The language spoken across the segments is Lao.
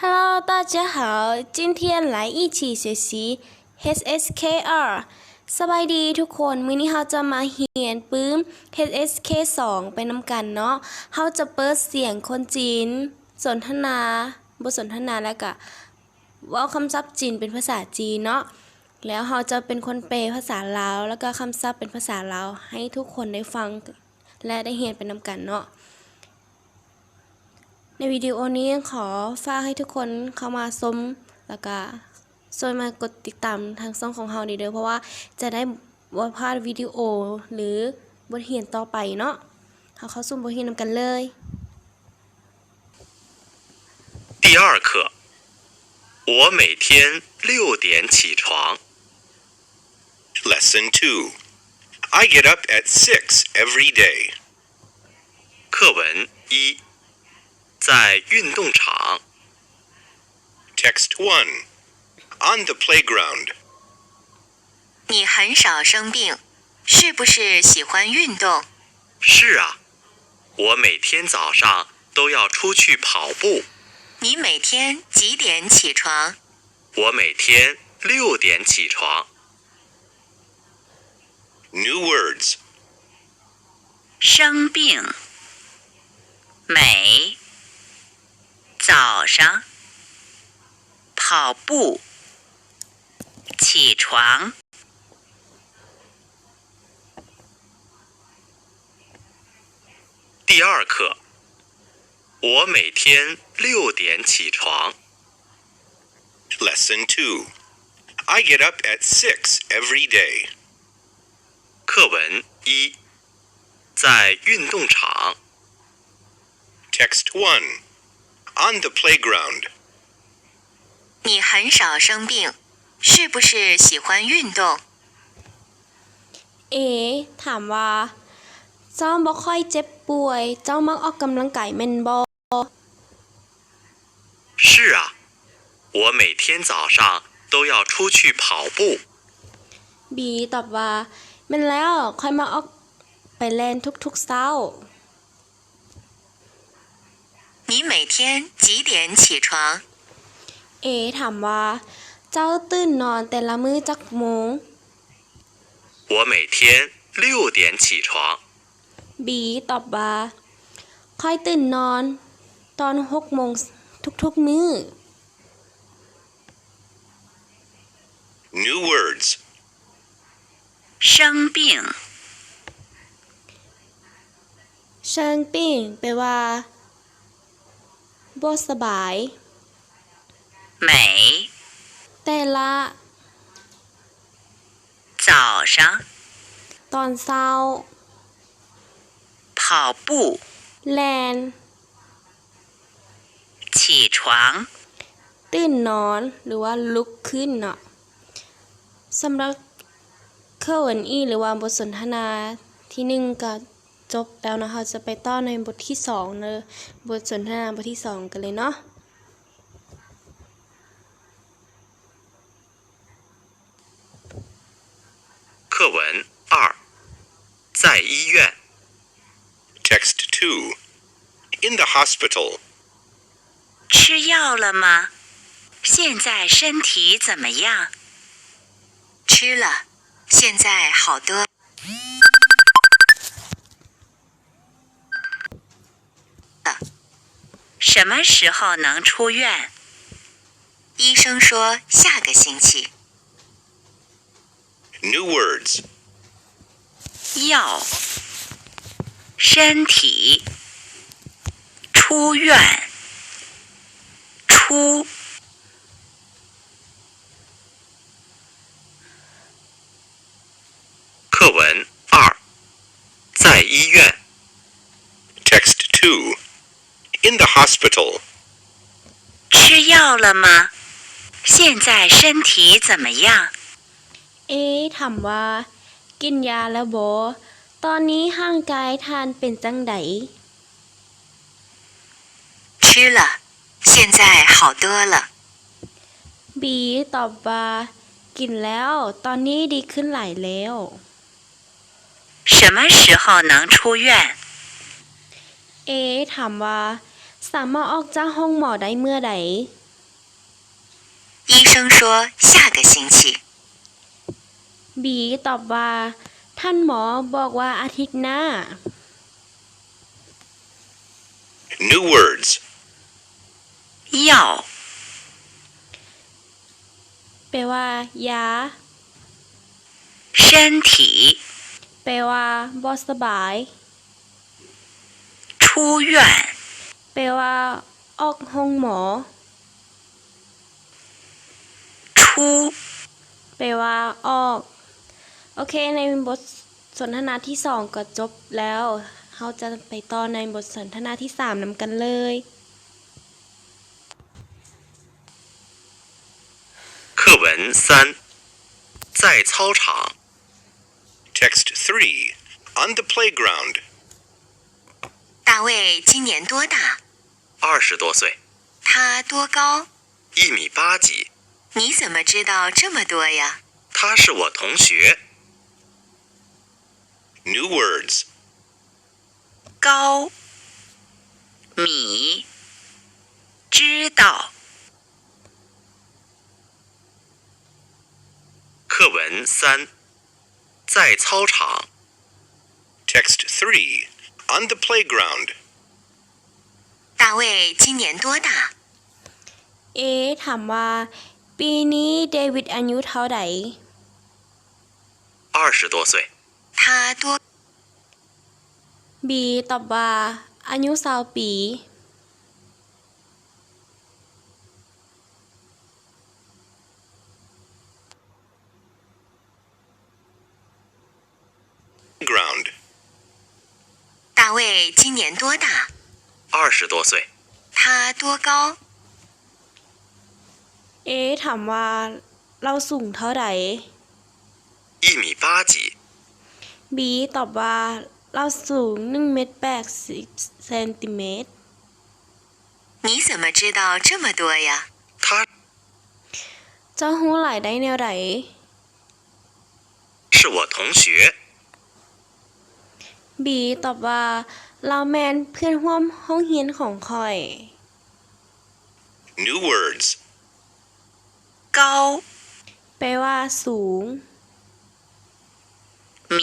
Hello，大家好，今天来一起学习 H S K two。 ສະບາຍດີທຸກຄົນ, ມື້ນີ້ເຮົາຈະມາຮຽນປຶ້ມ H S K two ໄປນຳກັນເນາະ. ເຮົາຈະເປີດສຽງຄົນຈີນສົນທະນາ, ບົດສົນທະນາ ແລ້ວກະເວົ້າຄຳສັບຈີນເປັນພາສາຈີນເນາະ. ແລ້ວເຮົາຈະເປັນຄົນແປພາສາລາວ ແລ້ວກະຄຳສັບເປັນພາສາລາວໃຫ້ທຸກຄົນໄດ້ຟັງ ແລະ ໄດ້ຮຽນໄປນຳກັນເນາະ. ໃນວິດີໂອນີ້ຂໍຝາກໃຫ້ທຸກຄົນເຂົ້າມາຊົມ ແລ້ວກະຊ່ວຍມາກົດຕິດຕາມທາງຊ່ອງຂອງເຮົານີ້ເດີ ເພາະວ່າຈະໄດ້ບໍ່ພາດວິດີໂອ ຫຼື ບົດຮຽນຕໍ່ໄປເນາະ. ເຮົາເຂົ້າສູ່ບົດຮຽນນຳກັນເລີຍ. 第二课，我每天六点起床。 Lesson two. I get up at six every day. 课文一，在运动场。 Text one. On the playground. 你很少生病，是不是喜欢运动？是啊，我每天早上都要出去跑步。你每天几点起床？我每天六点起床。 New words. 生病，每，早上，跑步，起床。 第二课，我每天六点起床。 Lesson two. I get up at six every day. 课文一，在运动场。 Text one. On the playground. 你很少生病，是不是喜欢运动？ A ຖາມວ່າ ເຈົ້າບໍ່ຄ່ອຍເຈັບປ່ວຍ, ເຈົ້າມັກອອກກຳລັງກາຍແມ່ນບໍ່? 是啊，我每天早上都要出去跑步。 B ຕອບວ່າ ແມ່ນແລ້ວ, ຂ້ອຍມັກອອກໄປແລ່ນທຸກໆເຊົ້າ. 你每天几点起床？ A ຖາມວ່າ ເຈົ້າຕື່ນນອນແຕ່ລະມື້ຈັກໂມງ? 我每天六点起床。 B ຕອບວ່າ ຂ້ອຍຕື່ນນອນຕອນຫົກໂມງທຸກໆມື້. New words. 生病。 生病 ແປວ່າ ບໍ່ສະບາຍ. 每。 ແຕ່ລະ. 早上。 ຕອນເຊົ້າ. 跑步。 ແລ່ນ. 起床。 ຕື່ນນອນ ຫຼືວ່າລຸກຂຶ້ນເນາະ. ສຳລັບ 课文一 ຫຼືວ່າບົດສົນທະນາທີໜຶ່ງກໍຈົບແລ້ວເນາະ. ເຮົາຈະໄປຕໍ່ໃນບົດທີສອງເດີ. ບົດສົນທະນາບົດທີສອງກັນເລີຍເນາະ. 课文二，在医院。 Text two. In the hospital. 吃药了吗？现在身体怎么样？吃了，现在好多。 什么时候能出院？医生说下个星期。 New words. 药，身体，出院，出。 课文二，在医院。Text two. In the hospital. 吃药了吗？现在身体怎么样？ A ถາມວ່າ ກິນຢາແລ້ວບໍ່? ຕອນນີ້ຮ່າງກາຍທ່ານເປັນຈັ່ງໃດ? 吃了，现在好多了。 B ຕອບວ່າ ກິນແລ້ວ, ຕອນນີ້ດີຂຶ້ນຫຼາຍແລ້ວ. 什么时候能出院？ A ຖາມວ່າ ສາມາດອອກຈາກໂຮງໝໍໄດ້ເມື່ອໃດ?医生说下个星期。 B ຕອບວ່າ ທ່ານໝໍບອກວ່າອາທິດໜ້າ. New words. 药 ແປວ່າ ຢາ. 身体 ແປວ່າ ບໍ່ສະບາຍ. 出院 ແປວ່າ ອອກໂຮງໝໍ. 出 ແປວ່າ ອອກ. ໂອເຄ ໃນບົດສົນທະນາທີສອງກໍຈົບແລ້ວ. ເຮົາຈະໄປຕໍ່ໃນບົດສົນທະນາທີສາມນຳກັນເລີຍ. 课文三，在操场。Text three, on the playground. 大卫今年多大？二十多岁。他多高？一米八几。你怎么知道这么多呀？他是我同学。New words. 高、米、知道。课文三，在操场。Text three, on the playground. 大卫今年多大？A ถามว่า ปีนี้เดวิดอายุเท่าใด? 二十多岁。他多 B ตอบว่า อายุซาวปี. Ground. 大卫今年多大？二十多岁。他多高？A ถามว่า ลาวสูงเท่าใด? 一米八几。B ตอบว่า ลาวสูง หนึ่งเมตรแปดสิบเซนติเมตร. 你怎么知道这么多呀？他 เจ้าฮู้ຫຼາຍໄດ້ແນວໃດ? 是我同学。 B ຕອບວ່າ ລາວແມ່ນເພື່ອນຮ່ວມຫ້ອງຮຽນຂອງຂ້ອຍ. New words. 高 ແປວ່າ ສູງ. 米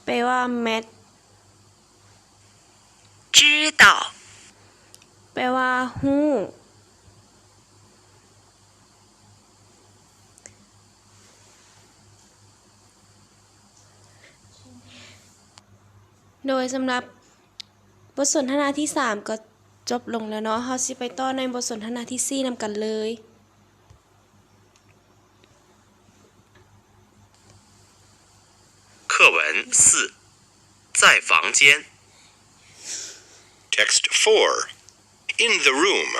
ແປວ່າ ແມັດ. 知道 ແປວ່າ ຮູ້. ໂດຍສຳລັບບົດສົນທະນາທີສາມກໍຈົບລົງແລ້ວເນາະ. ເຮົາຊິໄປຕໍ່ໃນບົດສົນທະນາທີສີ່ນຳກັນເລີຍ. 课文四，在房间。Text four, in the room.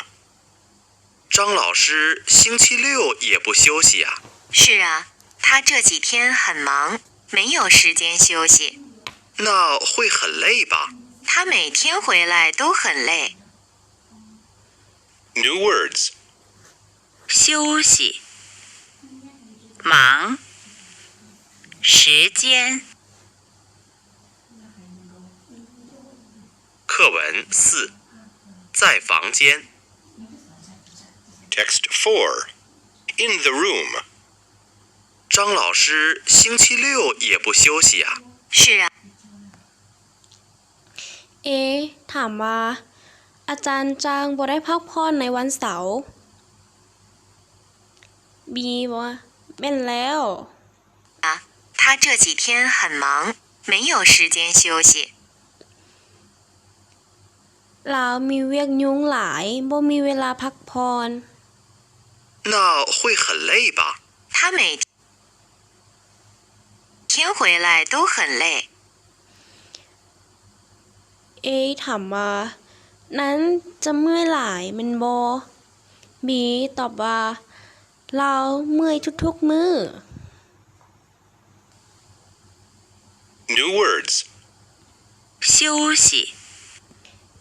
张老师星期六也不休息啊？是啊，他这几天很忙，没有时间休息。那会很累吧？他每天回来都很累。New words. 休息、忙、时间。课文四，在房间。Text four, in the room. 张老师星期六也不休息啊？是啊。 A ถາມວ່າ ອາຈານຈາງບໍ່ໄດ້ພັກຜ່ອນໃນວັນເສົາ? B ວ່າ ແມ່ນແລ້ວ. 啊，他这几天很忙，没有时间休息。 ລາວມີວຽກຫຍຸ້ງຫຼາຍ ບໍ່ມີເວລາພັກຜ່ອນ. 那会很累吧？他每 天回来都很累。 A ຖາມວ່າ ນັ້ນຈະເມື່ອຍຫຼາຍແມ່ນບໍ່? B ຕອບວ່າ ລາວເມື່ອຍທຸກໆມື້. New words. 休息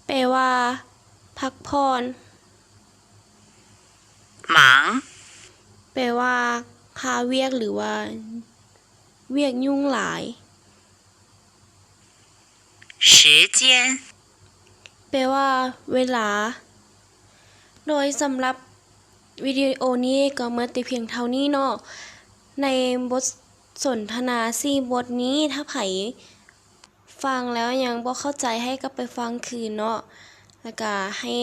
ແປວ່າ ພັກຜ່ອນ. 忙 ແປວ່າ ຄາວຽກ ຫຼືວ່າ ວຽກຫຍຸ້ງຫຼາຍ. 时间 ແປວ່າ ເວລາ. ໂດຍສຳລັບ ວິດີໂອນີ້ກໍໝົດແຕ່ພຽງເທົ່ານີ້ເນາະ. ໃນບົດສົນທະນາສີ່ບົດນີ້ ຖ້າໃຜຟັງແລ້ວຍັງບໍ່ເຂົ້າໃຈ ໃຫ້ກັບໄປຟັງຄືນເນາະ ແລ້ວກະໃຫ້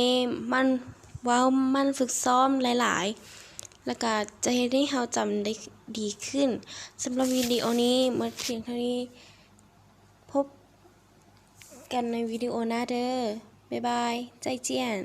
ໝັ່ນເວົ້າ ໝັ່ນຝຶກຊ້ອມຫຼາຍໆ ແລ້ວກະຈະເຮັດໃຫ້ເຮົາຈຳໄດ້ດີຂຶ້ນ. ສຳລັບວິດີໂອນີ້ໝົດພຽງເທົ່ານີ້. ພົບກັນໃນວິດີໂອໜ້າເດີ້. ບາຍບາຍ. ໃຈຈຽນ.